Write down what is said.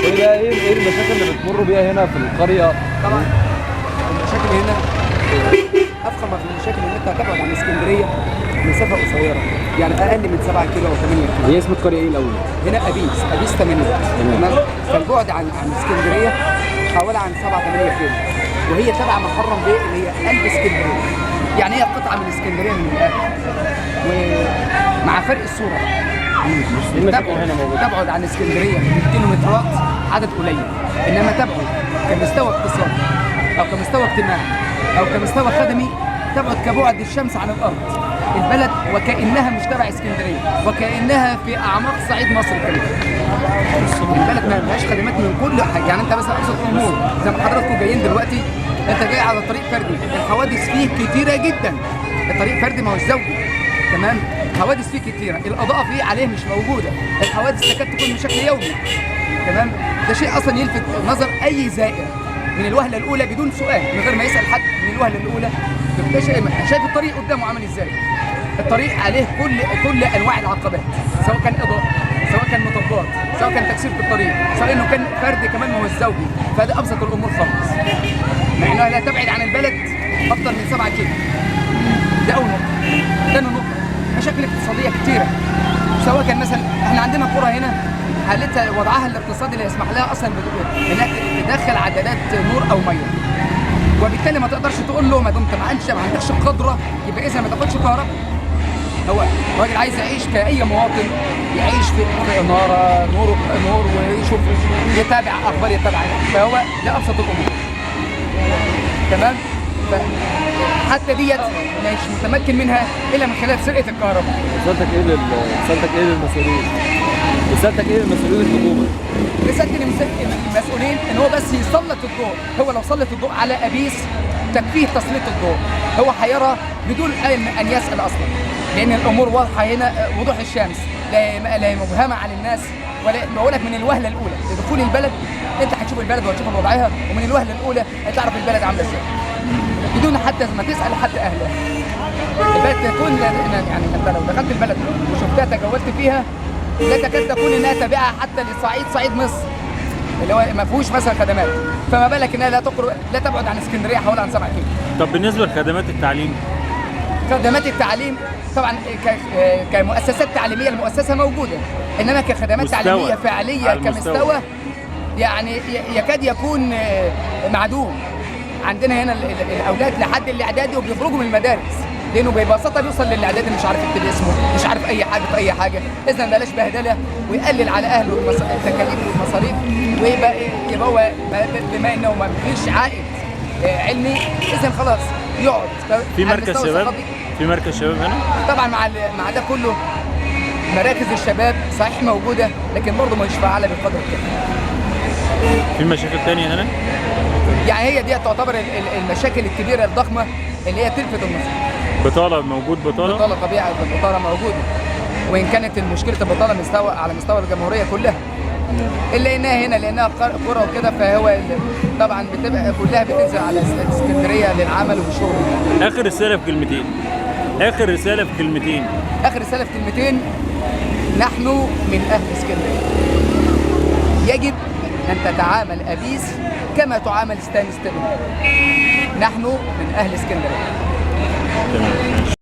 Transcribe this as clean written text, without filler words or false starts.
ايه بقى ايه المشاكل اللي بتمروا بيها هنا في القرية؟ طبعا المشاكل هنا افخم ما في المشاكل ان انت هتبعد عن اسكندرية مسافة قصيرة، يعني اقل من 7 كيلو او 8 كيلو. هي اسم القرية ايه الاول؟ هنا ابيس 8. تمام. فالبعد عن اسكندرية حوالي عن 7 8 كيلو، وهي تبع محرم بيه اللي هي قلب اسكندرية، يعني هي قطعه من اسكندرية من الاخر، ومع فرق الصورة بقى. ايه المشاكل هنا موجودة؟ تبعد عن اسكندرية بالكيلومترات عدد قليل، انما تبعد كمستوى اقتصادي او كمستوى اجتماعي او كمستوى خدمي تبعد كبعد الشمس عن الارض. البلد وكانها مش تبع اسكندرية، وكانها في اعماق صعيد مصر كمان. البلد ما فيهاش خدمات من كل حاجة، يعني انت مثلا ابسط الامور زي ما حضراتكم جايين دلوقتي، انت جاي على طريق فردي، الحوادث فيه كتيرة جدا. الطريق فردي ما هوش زوجي، تمام؟ حوادث فيه كتيرة، الاضاءة فيه عليه مش موجودة، الحوادث تكاد تكون بشكل يومي، تمام؟ ده شيء اصلا يلفت نظر اي زائر من الوهله الاولى بدون سؤال، من غير ما يسال حد، من الوهله الاولى ده شيء شايف الطريق قدامه عامل ازاي. الطريق عليه كل انواع العقبات، سواء كان اضاءه، سواء كان مطبات، سواء كان تكسير في الطريق، سواء انه كان فرد كمان ما هو الزوجي. فده ابسط الامور خالص، مع انها لا تبعد عن البلد اكثر من 7 كيلو. ده اول نقطة. ثاني نقطة، مشاكل اقتصادية كتيرة، سواء كان مثلا احنا عندنا قرى هنا حالتها وضعها الاقتصادي لا يسمح لها اصلا انها تدخل عدادات نور او مية، وبالتالي ما تقدرش تقول له ما دمت ما عندكش قدره يبقى اذا ما تاخدش كهرباء. هو الراجل عايز يعيش كأي مواطن، يعيش في انارة، نور ويشوف، يتابع اخبار، يتابع، فهو ده ابسط الامور. تمام؟ حتى ديت مش متمكن منها الا من خلال سرقه الكهرباء. رسالتك ايه رسالتك ايه للمسؤولين؟ رسالتك ايه لمسؤولين الحكومة؟ رسالتي للمسؤولين ان هو بس يسلط الضوء، هو لو سلط الضوء على ابيس تكفيه تسليط الضوء، هو هيرى بدون ان يسال اصلا، لان الامور واضحة هنا وضوح الشمس، لا مبهمة على الناس، ولا بقول لك من الوهله الاولى لدخول البلد انت هتشوف البلد وهتشوف وضعها، ومن الوهله الاولى هتعرف البلد عامله ازاي بدون حتى ما تسال حتى اهلها. البلد تكون يعني انت لو دخلت البلد وشفتها تجولت فيها لا تكاد تكون انها تابعه حتى لصعيد صعيد مصر اللي هو ما فيهوش مثلا خدمات، فما بالك انها لا تبعد عن اسكندرية حوالي عن 7 كيلو. طب بالنسبة لخدمات التعليم؟ خدمات التعليم طبعا كمؤسسات تعليمية المؤسسة موجودة، انما كخدمات تعليمية فعليه كمستوى يعني يكاد يكون معدوم. عندنا هنا الاولاد لحد الاعدادي وبيخرجوا من المدارس، لانه ببساطة بيوصل للاعدادي مش عارف يكتب اسمه، مش عارف اي حاجة في اي حاجة، اذا بلاش بهدله ويقلل على اهله التكاليف والمصاريف، ويبقى يبقى هو بما انه ما فيش عائد علمي اذا خلاص يقعد. في مركز شباب؟ في مركز شباب هنا؟ طبعا مع ده كله مراكز الشباب صحيح موجودة، لكن برضه مش فعاله بالقدر الكافي. في مشاكل ثانية هنا؟ يعني هي دي تعتبر المشاكل الكبيرة الضخمة اللي هي تلفت النظر. بطاله موجود؟ بطاله؟ بطاله طبيعي، البطالة موجودة، وان كانت مشكلة البطالة مستوى على مستوى الجمهورية كلها، الا انها هنا لانها قرى وكده، فهو طبعا بتبقى كلها بتنزل على اسكندرية للعمل والشغل. اخر رسالة في كلمتين. اخر رسالة في كلمتين. اخر رسالة في كلمتين، نحن من اهل اسكندرية، يجب ان تتعامل ابيس كما تعامل ستانستد. نحن من اهل اسكندرية. تمام.